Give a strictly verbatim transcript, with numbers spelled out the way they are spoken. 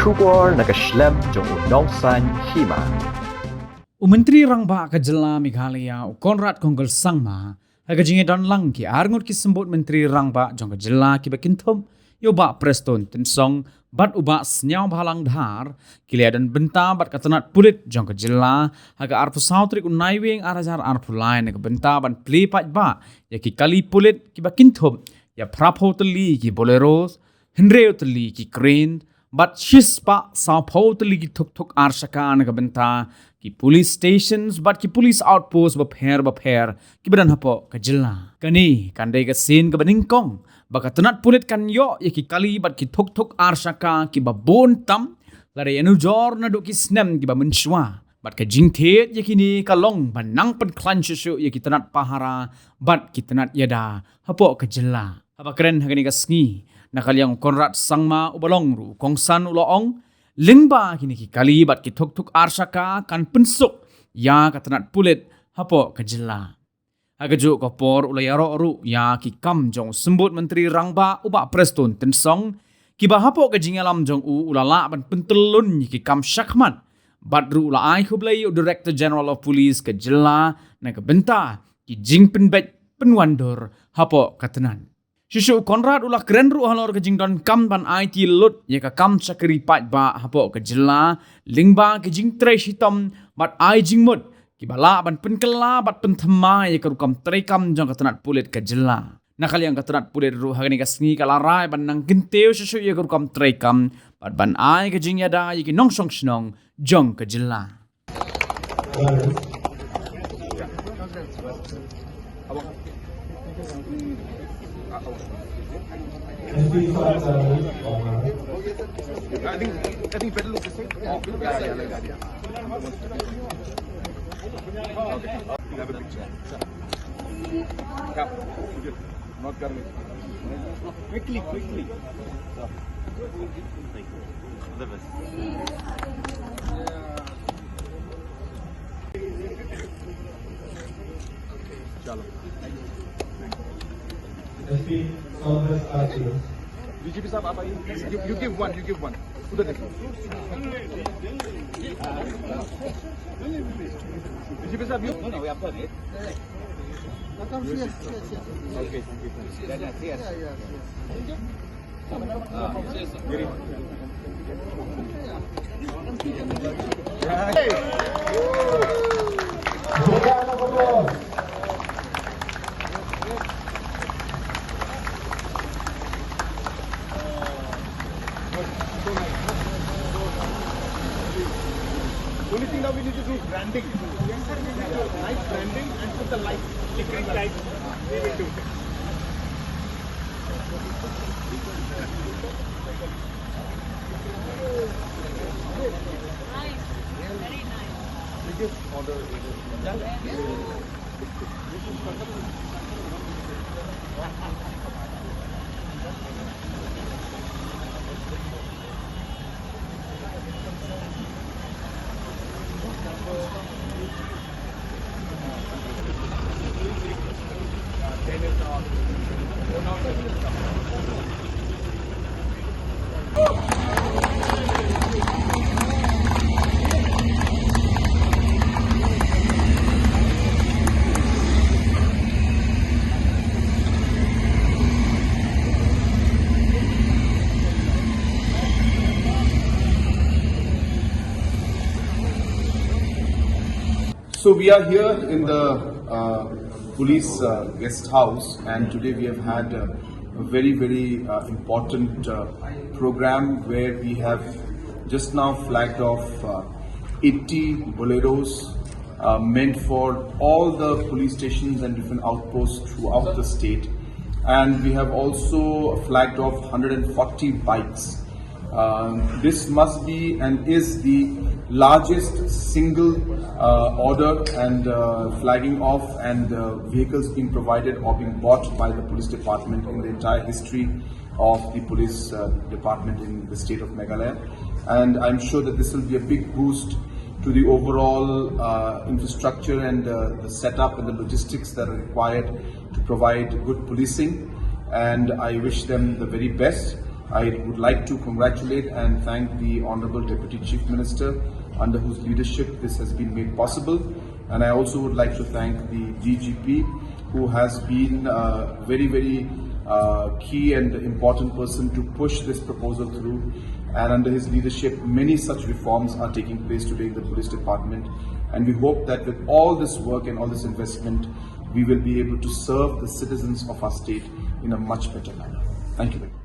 Khubor na ka shlem jong u Nongsaiñ Hima. U Myntri Rangbah ka Jylla Meghalaya, u Conrad Kongkal Sangma, ha ka jingïadon lang ki arngut ki symbud Myntri Rangbah jong ka Jylla kiba kynthup ïa u Bah Prestone Tynsong bad u Bah Sniawbhalang Dhar, ki la ïadon bynta bad ka tnat pulit jong ka Jylla ha ka arphew saw tarik u Naiwieng ar hajar arphew lai na ka bynta ban plie paidbah ïa ki kali pulit kiba kynthup ïa phraphew tylli ki Bolero, hynriew tylli ki crane, bad shispah sawphew tylli ki tuk-tuk ar shaka na ka bynta ki police stations bad ki police outpost bapher bapher kiba don hapoh ka Jylla. Kane kan dei ka sien kaba nyngkong ba ka tnat pulit kan ïoh ïa ki kali bad ki tuk-tuk ar shaka kiba bun tam, lada ïanujor naduh ki snem kiba mynshuwa. Bad ka jingthied ïa kine ka long ban nang pynkhlaiñ shuh shuh ïa ki tnat pahara bad ki tnat ïada hapoh ka Jylla. Haba kren ha kane ka sngi, na ka liang u Conrad Sangma uba long ruh u kongsan u la ong, lyngba kine ki kali bad ki tuk-tuk ar shaka kan pynsuk ïa ka tnat pulit hapoh ka Jylla. Ha kajuh ka por u la ïaroh ruh ïa ki kam jong u symbud Myntri Rangbah u Bah Prestone Tynsong, kiba hapoh ka jingïalam jong u u la lah ban pyntyllun ïa ki kam shakhmat. Bad ruh u la ai khublei ïa u Director General of Police ka Jylla na ka bynta ki jingpynbeit pynwandur hapoh ka tnat. Shuh shuh u Conrad u la kren ruh halor ka jingdonkam ban aiti lut ïa ka kam shakri paidbah hapoh ka Jylla, lyngba ki jingtrei shitom bad ai jingmut kiba lah ban pynkylla bad pynthymmai ïa ka rukom treikam jong ka tnat pulit ka Jylla. Na ka liang ka tnat pulit ruh ha kane ka sngi ka la rai ban nang kyntiew shuh shuh ïa ka rukom treikam bad ban ai ka jingïada ïa ki nongshong shnong jong ka Jylla. I think, I think better look this way. Yeah, yeah, like that, yeah. Okay. Have a picture. Yeah. Not coming. Quickly, quickly. चलो। एसपी, कांग्रेस पार्टी। डीजीपी साहब, आप आइए। You, you give one, you give one। उधर देखो। डीजीपी साहब, you। No, no, we have done it। Okay, thank you, thank you। Yeah, yeah, yes, yes। Only thing now we need to do is branding. Nice branding and put the light, flickering light. We will do. Nice. Very nice. So we are here in the uh, police uh, guest house, and today we have had a, a very, very uh, important uh, program where we have just now flagged off uh, eighty Boleros uh, meant for all the police stations and different outposts throughout the state. And we have also flagged off one hundred forty bikes. Um, this must be and is the largest single uh, order and uh, flagging off and uh, vehicles being provided or being bought by the police department in the entire history of the police uh, department in the state of Meghalaya. And I'm sure that this will be a big boost to the overall uh, infrastructure and uh, the setup and the logistics that are required to provide good policing. And I wish them the very best. I would like to congratulate and thank the Honorable Deputy Chief Minister, under whose leadership this has been made possible. And I also would like to thank the D G P, who has been a very, very uh, key and important person to push this proposal through. And under his leadership, many such reforms are taking place today in the police department. And we hope that with all this work and all this investment, we will be able to serve the citizens of our state in a much better manner. Thank you very much.